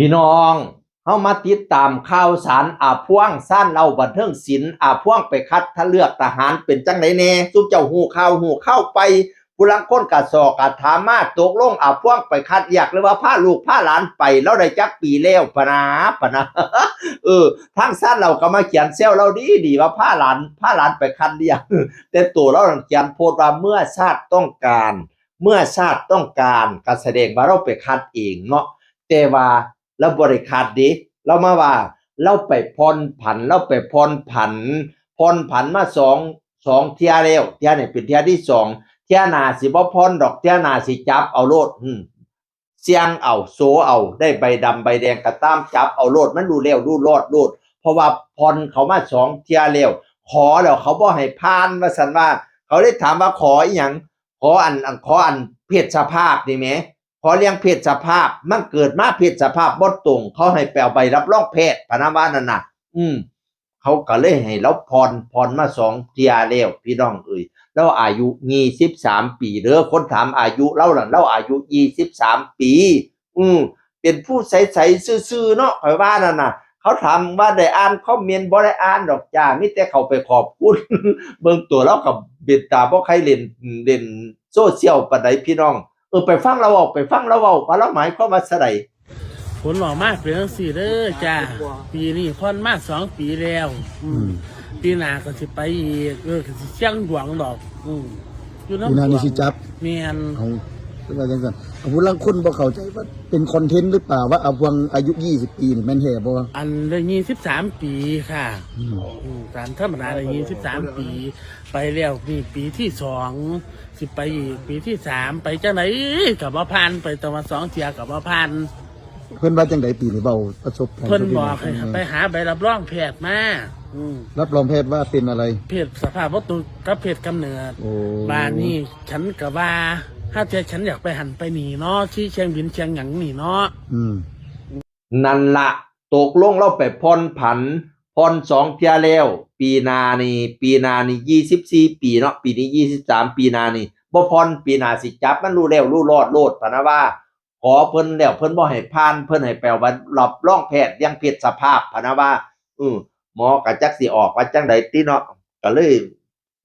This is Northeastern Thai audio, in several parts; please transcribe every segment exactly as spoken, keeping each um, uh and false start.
พี่น้อง เฮามาติดตามข่าวสาร อาพวง ซานเหล้าบันเทิงศิลป์ อาพวงไปคัดคัดเลือกทหาร เป็นจั่งใดแน่ ซุมเจ้าฮู้ข่าวฮู้ข่าวไป ผู้ลางคนก็สอบก็ถามมา ตกลงอาพวงไปคัดเลือก หรือว่าพาลูกพาหลานไป ลาวได้จักปีแล้ว พะนา พะนา เออ ทางซานเหล้าก็มาเขียนแซวลาวดีดีว่าพาหลาน พาหลานไปคัดเลือก แต่ตัวลาวนั่นเขียนโพสต์ว่า เมื่อชาติต้องการ เมื่อชาติต้องการ ก็แสดงว่าลาวไปคัดเองเนาะ แต่ว่าลาวบ่ได้คัดเด้ ลาวมาว่าลาวไปผ่อนผัน ลาวไปผ่อนผัน ผ่อนผันมาสอง สองเทื่อแล้ว เทื่อนี้เป็นเทื่อที่สอง เทื่อหน้าสิบ่ผ่อนดอก เทื่อหน้าสิจับเอาโลด อืม เสี่ยงเอา โซเอา ได้ใบดำใบแดงก็ตาม จับเอาโลด มันรู้แล้วรู้รอดโลด เพราะว่าผ่อนเขามาสองเทื่อแล้ว ขอแล้วเขาบ่ให้ผ่าน ว่าซั่นว่า เขาเลยถามว่าขออีหยัง ขออัน อัน ขออันเพศสภาพนี่แหม ขอเรื่องเพศสภาพ มันเกิดมาเพศสภาพบ่ตรง เขาให้ไปเอาใบรับรองแพทย์ พะนะว่านั่นน่ะ อืม เขาก็เลยให้ลาวผ่อน ผ่อนมาสองเทื่อแล้ว พี่น้องเอ้ย ลาวอายุยี่สิบสามปีเด้อ คนถามอายุลาวนั่น ลาวอายุยี่สิบสามปี อืม เป็นผู้ใสๆ ซื่อๆ เนาะ ข้อยว่านั่นน่ะ เขาถามว่าได้อ่านคอมเมนต์ บ่ได้อ่านดอกจ้า มีแต่เข้าไปขอบคุณ เบิ่งตัวลาวก็เป็นตาบ่ใคร่เล่น เล่นโซเชียลปานใดพี่น้อง เออ ไปฟังลาวเว้า ไปฟังลาวเว้า ว่าลาวหมายความว่าซะใด ผลออกมาเป็นจั่งซี้เด้อจ้า ปีนี้ผ่อนมาสองปีแล้ว อืม อืม ปีหน้าก็สิไปอีก เออ ก็สิเสี่ยงดวงดอก อืม อยู่นำ ปีหน้านี่สิจับ แม่น เอา เป็นว่าจั่งซั่น เอา ผู้ลางคนบ่เข้าใจว่าเป็นคอนเทนต์หรือเปล่า ว่าอาพวงอายุยี่สิบปีนี่แม่นแท้บ่ อันละยี่สิบสามปีค่ะ อืม อืม ตามธรรมดาละยี่สิบสามปี ไปแล้วนี่ปีที่สอง สิไปอีกปีที่สาม ไปจั่งใดก็บ่ผ่าน ไปตั้งว่าสองเทื่อก็บ่ผ่าน เพิ่นว่าจั่งใดปีนี้ เว้าประสบการณ์ เพิ่นบอกให้ สู่พี่น้องฟังแหน่ ไปหาใบรับรองแพทย์มา อืม รับรองแพทย์ว่าเป็นอะไร เพศสภาพบ่ตรงกับเพศกำเนิด โอ้ บาดนี้ฉันก็ว่า ถ้าเทื่อฉันอยากไปหั้นไปนี่เนาะ ขี่เครื่องบินเครื่องหยังนี่เนาะ อืม นั่นละ ตกลงลาวไปผ่อนผัน ผ่อนสองเทื่อแล้ว ปีหน้านี่ ปีหน้านี่ยี่สิบสี่ปีเนาะ ปีนี้ยี่สิบสาม ปีหน้านี่บ่ผ่อน ปีหน้าสิจับ มันรู้แล้วรู้รอดโลด พะนะว่า ขอเพิ่นแล้วเพิ่นบ่ให้ผ่าน เพิ่นให้ไปเอาใบรับรองแพทย์เรื่องเพศสภาพ พะนะว่า อือ หมอก็จักสิออกว่าจั่งใดติเนาะ ก็เลย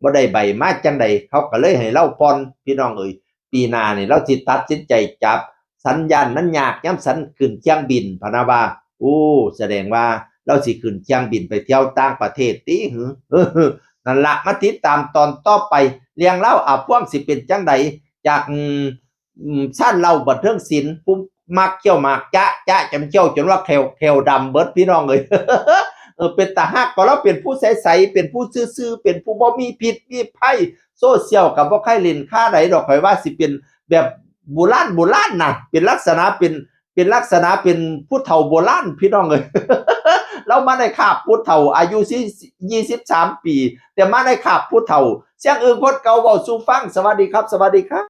บ่ได้ใบมาจั่งใด เขาก็เลยให้ลาวผ่อน พี่น้องเอ้ย ปีหน้านี่ลาวสิตัดสินใจจับ สัญญาณมันยากยามสันขึ้นเครื่องบิน พะนะว่า โอ้ แสดงว่าลาวสิขึ้นเครื่องบินไปเที่ยวต่างประเทศติหือ นั่นละ มาติดตามตอนต่อไป เรื่องราวอาพวงสิเป็นจั่งใด จาก อืม อืม ซานเหล้าบันเทิงศิลป์ ผู้มักเคี้ยวหมากจะ จะจนเคี้ยวจนว่าแข้ว แข้วดำเบิดพี่น้องเอ้ย เออ เป็นตาฮักก็ลาวเป็นผู้ใสๆ เป็นผู้ซื่อๆ เป็นผู้บ่มีพิษมีภัย โซเชียลก็บ่ใคร่เล่นค่าใดดอก ข้อยว่าสิเป็นแบบโบราณโบราณน่ะ เป็นลักษณะเป็น เป็นลักษณะเป็นผู้เฒ่าโบราณพี่น้องเอ้ย ลาวมาในคาบผู้เฒ่าอายุสิ ยี่สิบสามปี แต่มาในคาบผู้เฒ่า เสียงอึ่งคนเก่าเว้าสู่ฟัง สวัสดีครับ สวัสดีครับ